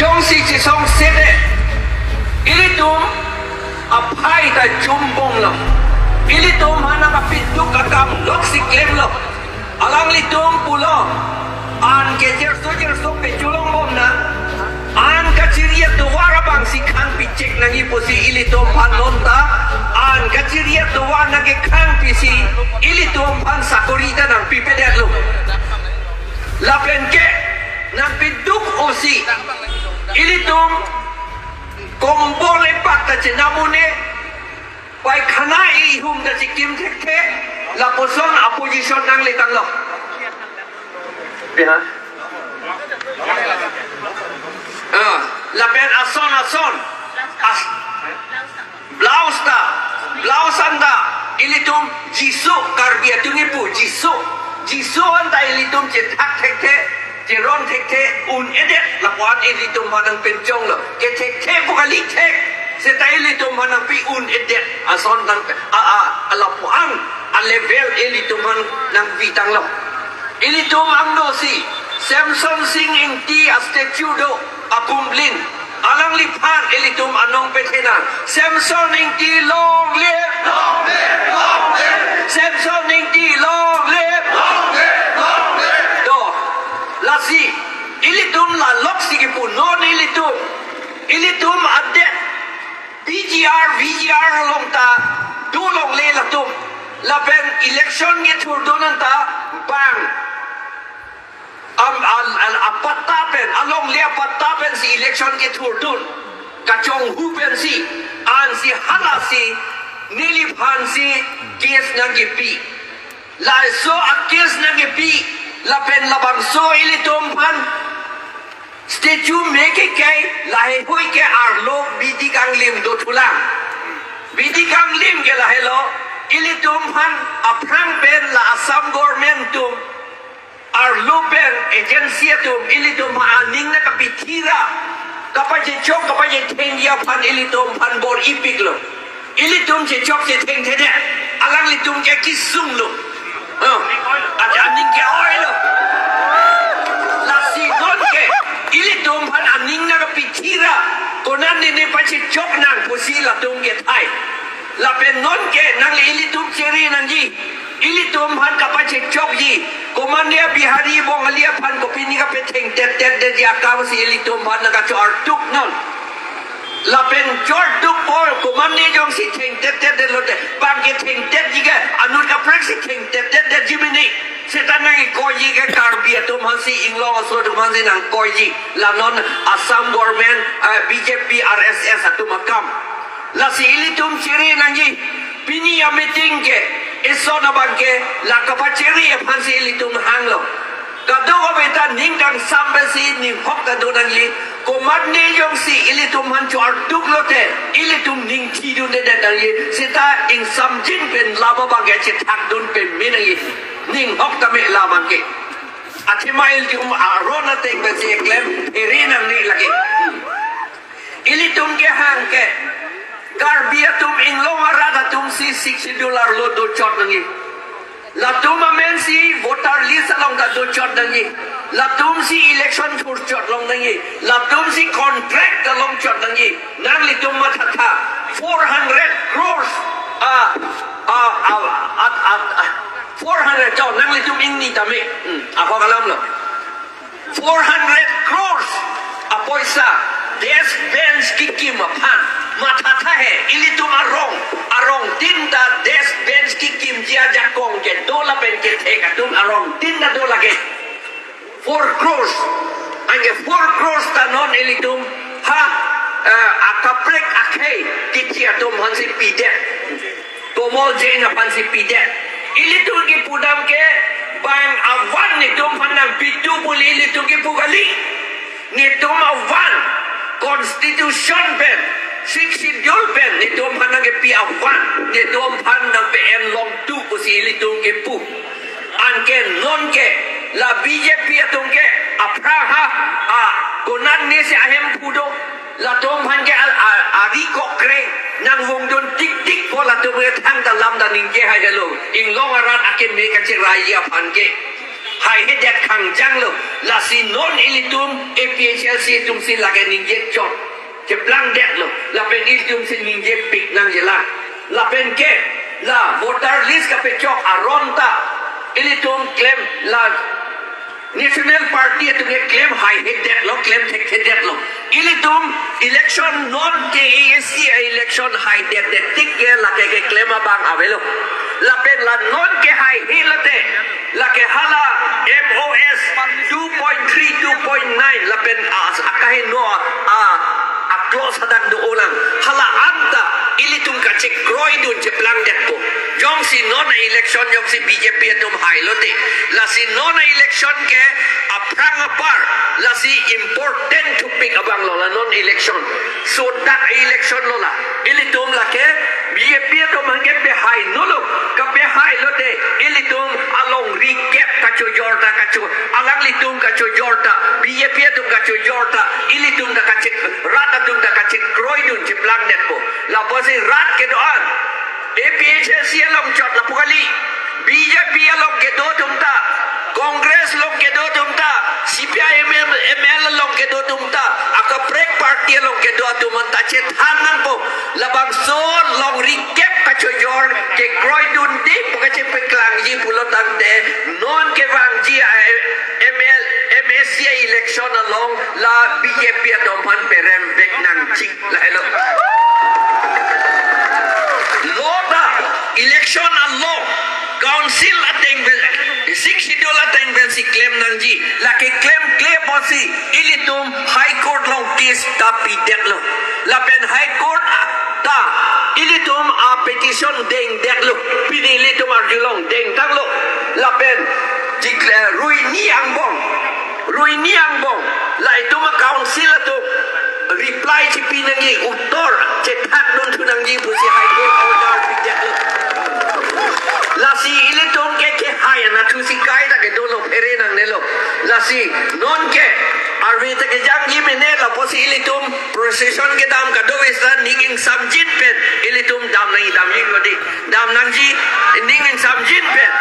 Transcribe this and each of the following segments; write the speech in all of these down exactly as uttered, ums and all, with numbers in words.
Jongsi chisong sede, ilitum aphai ta chumbomlo. Ilitum aphan nangkapiduk akam loksi klemlo. Alanglitum pulo, an ke jerso jerso pecholongbom nang, an kachiri atovar abangsi khang pichek nangji pusi ilitum aphan nonta, an kachiri atovar nangkekhang pisi ilitum aphan sakori ta nangpipedetlo. Lapen ke nangpiduk osi ilitum kombol epak ta chenam un-e, paikhana ihum ta chikim thekthe, lapuson opposition nangletanglo. Biha. Ah, lapen ason ason. As, blouse ta, blouse anta, ilitum Jisu, Karbi atum kipu Jisu, Jisu anta ilitum chethak thekthe, cheron thekthe un-edet, lapuan ilitum aphan nangpinchonglo. Kethekthe pu kali thek, seta ilitum aphan nangpi un-edet. Ason nang a a a lapuan a level ilitum aphan nangpitanglo. Ilitum angno si Semson Sing Ingti a statue do, akumblin. Alangliphan ilitum anong pethenang. Semson Ingti long live! Long live! Long live! Semson Ingti long live! Long live! Long live! Do, lasi ilitum la loksi kipu non ilitum. Ilitum adet P G R, V G R along ta dolongle latum. Lapen election kethurdun anta bang am, al, al, apatta pen, alongle apatta pensi election kethurdun. Kachonghu pensi, ansi halasi neliphansi case nangkipi. Laso a case nangkipi, lapen labangso ilitum aphan statue me kekai, laheihui ke arlo bidi kanglim dothulang. Bidi kanglim ke lahelo, ilitum aphan aphrang pen la Assam government atum, arlo pen agency atum, ilitum aphan aning nangkapithi ra, kapachechok kapachethengji aphan ilitum aphan bor-ipiklo. Ilitum chechok chethengthedet, alanglitum ke kesunglo. Oh, aja aning ke-oilo. Lasi non ke, ilitum aphan aning nangkapithi ra, konat nene pachechok nang pusi latum kethai. Lapen non ke nangli ilitum chere nangji, ilitum aphan kapachechokji, komatne Bihari Bongali aphan kopine kapethengtettedetji akam si ilitum aphan nangkacho-artuk non. Lapen chor-tuk pol, komatne jongsi thengtettedetlote, bang kethengtetji ke anut kaprek si thengtettedetji mene. Seta nangkoiji ke Karbi atum aphansi, Inglong aso atum aphansi nangkoiji. La non Assam government, eh, B J P, R S S atum akam. Lasi ilitum chere nangji, pini a meeting ke, ison abang ke, la kapachere aphansi ilitum hanglo. Kadokave ta ning kangsam pensi ninghok ta do nangji. Komatne jongsi ilitum aphan cho-artuk lote, ilitum ning thidundedet nangji. Seta ingsamjin pen lam abang ke chethakdun pame nangji. Ninghok tame lam abang ke. Athema ilitum aron ateng pensi eklem, ere nangne lake. Ilitum kehang ke, Karbi atum Inglong arat atumsi Sixth Schedule arlo dochot nangji. Latum amensi voter list along ta dochot nangji. Latumsi election thurchot long nangji. Latumsi contract ta longchot nangji. Nanglitum mathatha. Four hundred crores. Ah, ah, ah, ah, ah, ah. Four hundred, chao, nanglitum ingni tame. Hmm, ahok alamlo. Four hundred crores apoisa desk bench kekim aphan mathatha he, ilitum arong, arongtin ta desk bench kekimji ajakong kedo lapen kethek atum arongtin ta do lake. Four crores. Anke four crores ta non ilitum ha, eh, akaprek akhei kechi atum aphansi pidet. Komol Jain aphansi pidet. Ilitum kipu dam ke bang avan netum aphan nangpitu pu ilitum kipu kali. Netum avan constitution pen Sixth Schedule pen netum aphan nangkepi avan, netum aphan nangpe-en longtu pusi ilitum kepu. Anke non ke la B J P atum ke aphrang ha, a, konat ne si ahemphu do, latum aphan ke a, a, ari kokre nangvungdun tiktik po, latum ke thangta lam ta ningje hai helo. Inglong arat akeme kacherai aphan ke haihedet khangjang lo. Lasi non ilitum A P H L C atum si lake ningje chot cheplangdetlo. Lapen ilitum si ningjepik nangjilang. Lapen ke la voter list kapechok aron ta ilitum klem, la National Party atum ke klem haihedetlo, klem thekthedetlo. Ilitum election non ke A S C election haidetdet tik ke lake keklem abang avelo. Lapen la non ke haihe lote, lake hala M O S two point three, two point nine lapen as akaheno a, a clause hadak do-olang. Hala anta ilitum kachekroidun cheplangdetpo. Jongsi non election jongsi B J P atum hai lote, lasi non election ke aphrang apar, lasi important thupik abang lo la non election. So dak election lo la. Ilitum lake B J P atum aphan ke pehai nolo, kapehai lote ilitum alongri kep kachojor ta kacho, alanglitum kachojor ta, B J P atum kachojor ta, ilitum ta kachek, rat atum ta kachekroidun cheplangdetpo. Lapusi rat kedo-an A P H L C along chot lapu kali, B J P along kedo atum ta, Congress along kedo atum ta, C P I M M L along kedo atum ta, akaprek party along kedo atum anta chethan nangpo. Labangso longri kep kachojor kekroidunde pu kachepaklangji pulo tangte, non kevangji a M L, M A C election along la B J P atum aphan peremvek nangji. Lahelo. Lo ta election along council ateng pen, Sixth Schedule ateng pensi klem nangji. Lake klemkle apotsi ilitum High Court along case ta pidetlo. Lapen High Court ta ilitum apetition dengdetlo. Pini ilitum arjulong dengtanglo. Lapen chikle ruini angbong, ruini angbong, la itum a-council atum reply chipi nangji, uttor chethakdun thu nangji pusi High Court order pidetlo. Lasi ilitum ke kehai anatthu si kaita kedolo, phere nangnelo. Lasi non ke arve ta kejangji mene, lapusi ilitum procession kedam kadokave seta ning ingsamjin pen ilitum dam nangji, damji lo dei. Dam nangji, ning ingsamjin pen.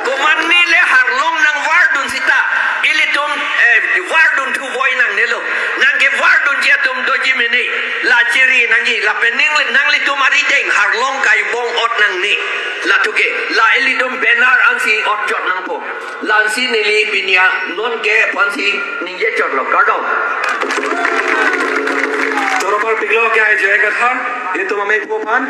Komatne le harlong nangvardun seta ilitum, eh, vardun thu voi nangnelo. Nangkevardunji atum doji mene, la chiri nangji, lapen ning, nanglitum arideng harlong kaibong ot nangne. Latum ke la ilitum banner ansi ot chot nangpo. La-ansi neli pini a non ke aphansi ningje chotlo. Kardom. Choro parpiklo ke ai jai kathan, itum amei phu aphan.